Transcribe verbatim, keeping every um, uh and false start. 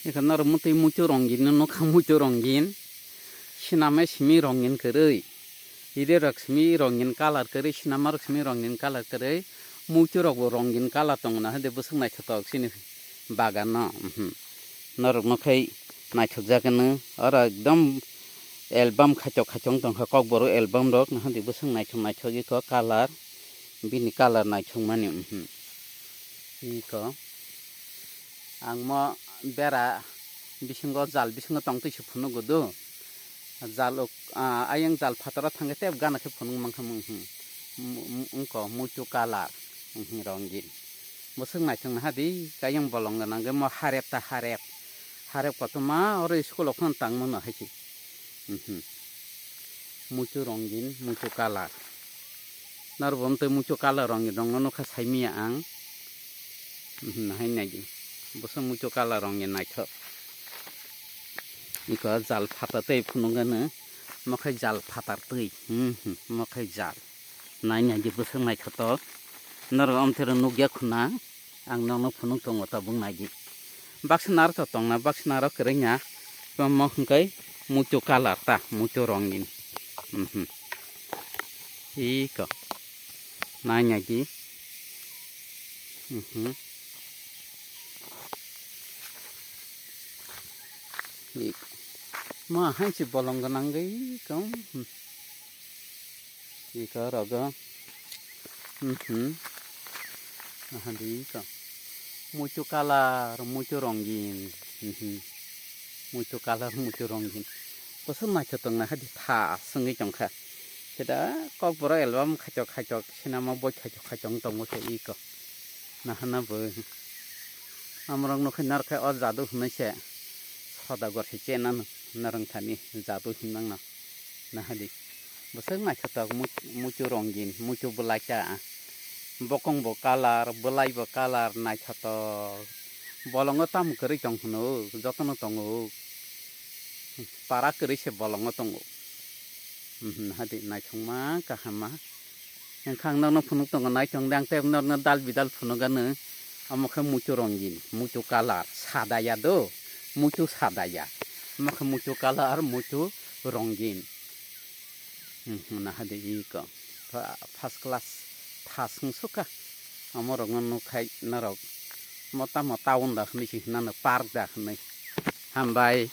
Eka norok mutwi muitu rongin no nukha, muitu rongin. Sinamai simi rongin kwrwi. Ide rok simi rongin colour kwrwi, sinama rok simi rongin colour kwrwi. Muitu rok bo rongin colour tongo na hade bwswk naithotok chini bagan no. Mhm. Norok no khai naithok jak no. Oro ekdom album khaichok khaichok tongkha kokborok album rok na hade bwswk naithok naithok iko colour. Bini colour naithok mani. Mhm. Iko. Ang mo bera bisingo jal bisingo tongtwi se phunugo do. Jal ok, ah, ayang jal phataro thangkhe tei gana khe phunuk mankha mung, hmm. Mu-, mu-, wngkha muitu colour, hmm, rongin. Bwswk naithok naha di, kayang bolong gana hwnkhe mo harep ta harep. Harep kotorma oro school o phano tangmano hai se. Mhm. Muitu rongin, muitu colour. Norbo tei muitu colour rongin rongno nukha saimanya ang. Mhm, hai naidi. Bwswk muitu colour rongin naithok. Iko jal phatar tei phunukgano. Mokhai jal phatar twi. Mhm, mokhai jal. Nai naidi bwswk naithotok. Norok omthero nukya khuna. Ang nono phunuk tongo tabuk naidi. Baksa naro to tongna, baksa naro kwrwngya. Tamo hwnkhe muitu colour ta, muitu rongin. Mhm. Iko. Nai naidi. Mhm. Iko. Ma hai se bolong gwnang gwi kong. Hmm. Iko rogo. Mhm. Aha di iko. Muitu colour, muitu rongin. Mhm. Muitu colour, muitu rongin. Bwswk naithotok naha di tha swngwi tongkha. Sida kokborok album khaichok khaichok, sinama boi khaichok khaichok wng tongo khe iko. Nahana bo. Amorok nukhe narwkhe o jadu hinwi se. Sodagar se chenano narwngthani jadu hinmangno. Nahadi. Bwswk naithotok mu-, muitu rongin, muitu bwlaisa. Bokong bo colour, bwlai bo colour naithotok. Bolongo tamo kwrwi tong hwno, jotono tongo. Para kwrwi se bolongo tongo. Mhm, hadi naithokma, kahamma. Wngkha ang norno phunuk tongo, naithok de ang tei norno dal bidal phunukgano. Omo khe muitu rongin, muitu colour, sadaya do, muitu sadaya. Omo khe muitu colour, muitu rongin. Hmm, hwnna hadi iko. Fa-, first class thas wng sukha. Omorokno nukhai norok. Mo tamo town da hwnwi si hwnna no park da hwnwi. Hambai.